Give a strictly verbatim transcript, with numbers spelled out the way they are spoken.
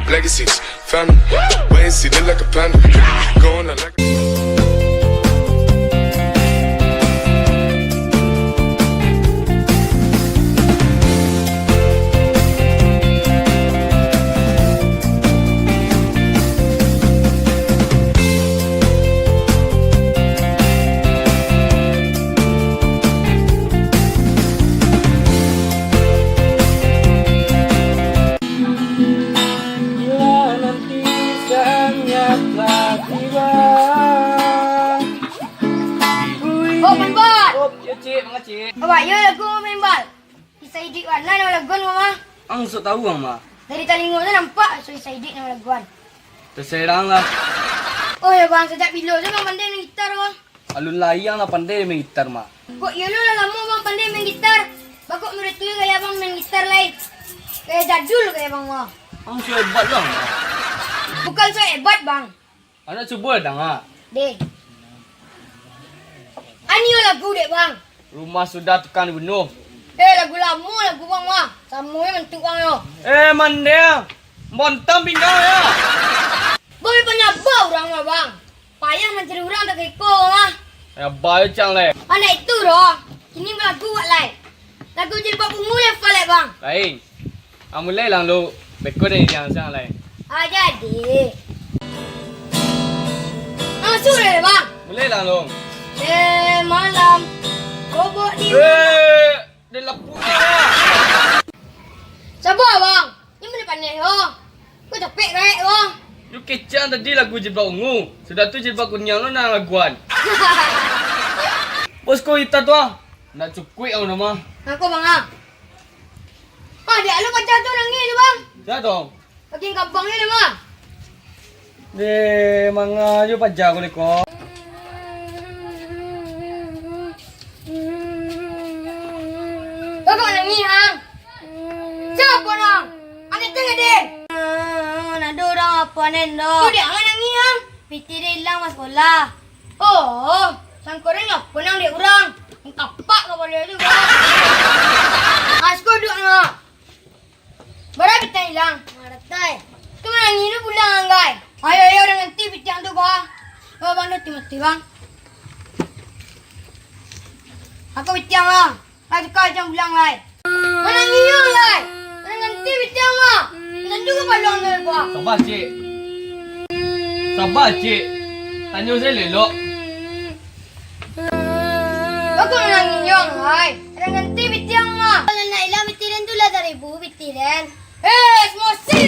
Legacies, family, ways he look like a panda. Going out like Bila nanti saatnya telah tiba. Hop, main bal! Hop, yo, Cik, manga, Cik. Awak, yo, lagu main bal. Isa Idik Wana nama laguan, Mama. Ang sok tahu, ang, Ma. Dari talingo tu nampak, so Isa Idik nama laguan. Terserang lah. Oh, yo, Bang, sajak bilo tu Bang pandai main gitar, Bang? Alun lai ang lah pandai main gitar, Ma. Kok iyo lo lah lamo Bang pandai main gitar? Bakok murid tu gaya Bang main gitar lai. Gaya jadul gaya Bang, Bang. Ang so hebat lah, Ma. Bukan so hebat, Bang. Anak cubo lah danga. Deh. Anyo lagu dek, Bang. Rumah sudah tukang dibunuh. Eh, lagu lamo lagu Bang, Bang. Samo jo mantuk Bang yo. Eh, mandeh. Bontang pinggang yo. Bang, panyaba urang mah, Bang. Payah mancari urang tak ka iko, Bang, ah. Ya, bae cang lai. Anak itu doh. Kini balagu buat lai. Lagu Jilbab Ungu lai, hafal lai, Bang. Lain. Ah, mulai lang lo. Beko dari yang sang lai. Ah, jadi. Ah, sudah lai, Bang. Mulai lang lo. Eh, malam. Bobok di Eh, dia lapu dah. Sabar, Bang. Ni mana pandai, oh. Kau capek, kaek, oh. Yo kecek ang tadi lagu Jilbab Ungu. Sudah tu Jilbab Kuniang lo nan laguan. Bos ko ita tu ah. Nak cukuik ang nama. Aku, Bang, ah. Ah, dek lu pacar tu nangih tu, Bang. Siapa tu? Bagian kabang ni, Bang. Deh, manga jo paja ko leko. Bapak nangih, Ang. Siapa, Ang? Anak tengah, Den. Nado urang apa, Nen, do? Tu dia, Ang nangih, Ang. Pitih dia ilang, Mas, bola. Oh, sangko den apa nang dek urang? Kapak kapalo tu, Bang. Mas, ko duduak, Ang. Bara pitih ilang? Maratai. Tu manangih tu pulang, Anggai. Ayo, ayo, urang ganti pitih tu, Bang. Oh, Bang, tu mati, Bang. Aku pitih, Bang. Lah, tukar jam pulang, lai. Manangih, Anggai. Urang ganti pitih, Bang. Tantu ka paluang tu, Bang. Sabar, Cik. Sabar, Cik. Tanyo sajo elok. Bagus manangih, Anggai. Urang ganti pitih, Bang. Kalau nak ilang pitih den tu lah saribu pitih den. Eh, emosi.